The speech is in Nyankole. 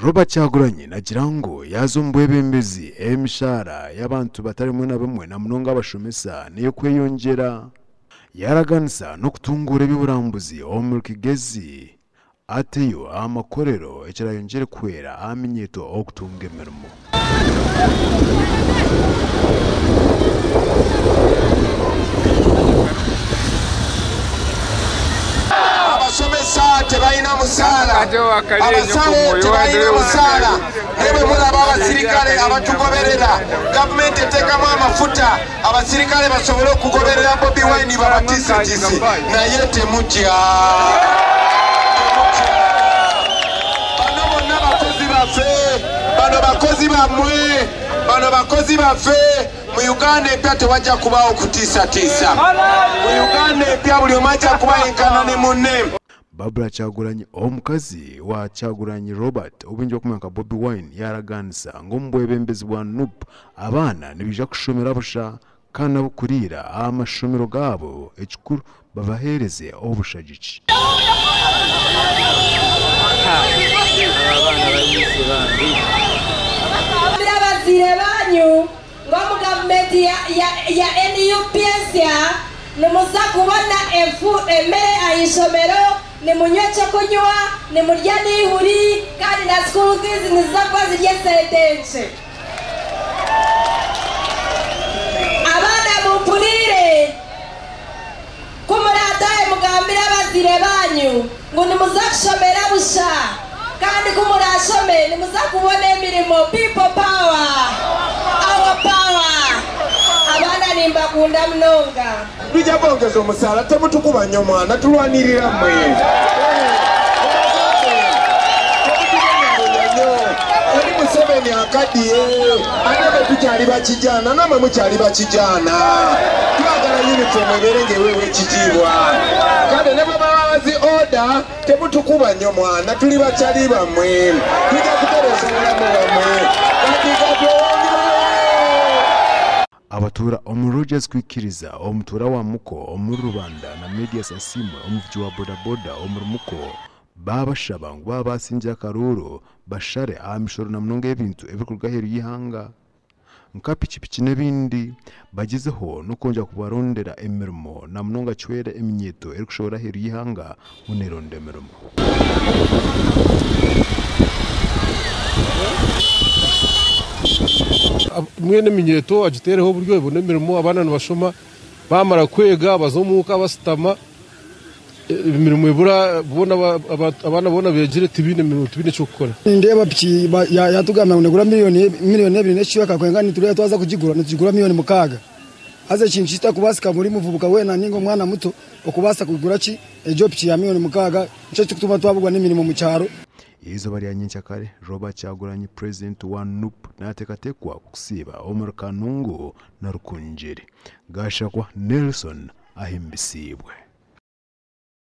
Robert Kyagulanyi nagira ngu yaaza omu bwebembezi, emishaara y'abantu batari bamwe na bamwe na munonga abashomesa n'eyokweyongyera. Yaaraganisa n'okutunguura eby'oburambuzi omuri Kigezi ateyo amakorero ekirayongyere kuhwera aha minyeeto okutunga emirimo. Abashomesa tebalina musaala, abasawo tebalina musaala, naye bwe mulaba abasirikale abatugoberera, gavumenti eteekamu amafuta abasirikale basobole okugoberera Bobi Wine babatiisetiise, naye temutya. Bano bonna bakozi baffe, bano bakozi bammwe, bano bakozi baffe. Mu Uganda empya tewajja kubaawo kutiisatiisa. Mu Uganda empya buli omu ajja kuba yenkana ne munne. Barbra Kyagulanyi omukazi wa Kyagulanyi Robert ou baingi barikumanya nka Bobi Wine yaaraganisa ngu omu bwebembezi bwa Nup abaana nibaija kushomera busha kandi n'ab'okuriira aha mashomero gaabo ekikuru babaheereze obushagiki. Mugambire abazaire banyu ngu omu gavumenti ya NUP ensya nimuza kubona emere aha ishomero, nimunywa ekyokunywa, nimurya n'eihuri kandi na school fees niziza kuba ziri esente nkye. Abaana mumpuriire, ku muraataahe mugambire abazaire banyu ngu nimuza kushomera busha kandi ku muraashome nimuza kubona emirimo. People power! Our power! Abaana nimbakunda munonga. Tujja kwongeza omusaala, temutukuba nnyo mwana, tulwanirira mmwe. Temutubonyabonya nnyo. Oli Museveni akaddiye, ate ffe tukyali bakijaana, nammwe mukyali bakijaana. Twagala yunifoomu ebeere ng'eweebwa ekitiibwa. Kale ne bwe baba bazi oda, temutukuba nnyo mwana, tuli bakyali bammwe. Tujja kutereeza obulamu bwammwe. Kati katweyongere. Abatuura omuri Rogers Kwikiriza, omutuura wa Muko omuri Rubanda na Medius Asiimwe omuvugi wa bodaboda omuri Muko baabashaba ngu baaba baasingire akaruuru bashare aha mishoro na munonga y'ebintu ebirikuruga aheeru y'eihanga nka pikipiki n'ebindi bagyezeho n'okwongyera kubarondera emirimo na munonga kihwere eminyeeto erikushohora aheeru y'eihanga ngu neeronda emirimo. Mbwenu eminyeeto agiteereho oburyo ebone emirimo, abaana nibashoma, baamara kwega baza omuka basitama, emirimo ebura boona abaana boona beegire tibaine mirimo tibaine eky'okukora. Nindeeba piki yatugambira ngu negura miliyoni ebiri n'ekicweka kwonka nitureeba twaza kugigura nitugigura miliyoni mukaaga. Haza ekintu kitakubaasika buri muvubuka weena ninga omwana muto okubaasa kugura ki egyo piki ya miliyoni mukaaga nikyo kirikutuma twaburwa n'emirimo omu kyaro. Eizooba rya nyenkyakare, Robert Kyagulanyi Purezidenti wa nup naateekateekwa kusiiba omuri Kanungu na Rukungiri. Gashakwa Nelson ahimbisiibwe.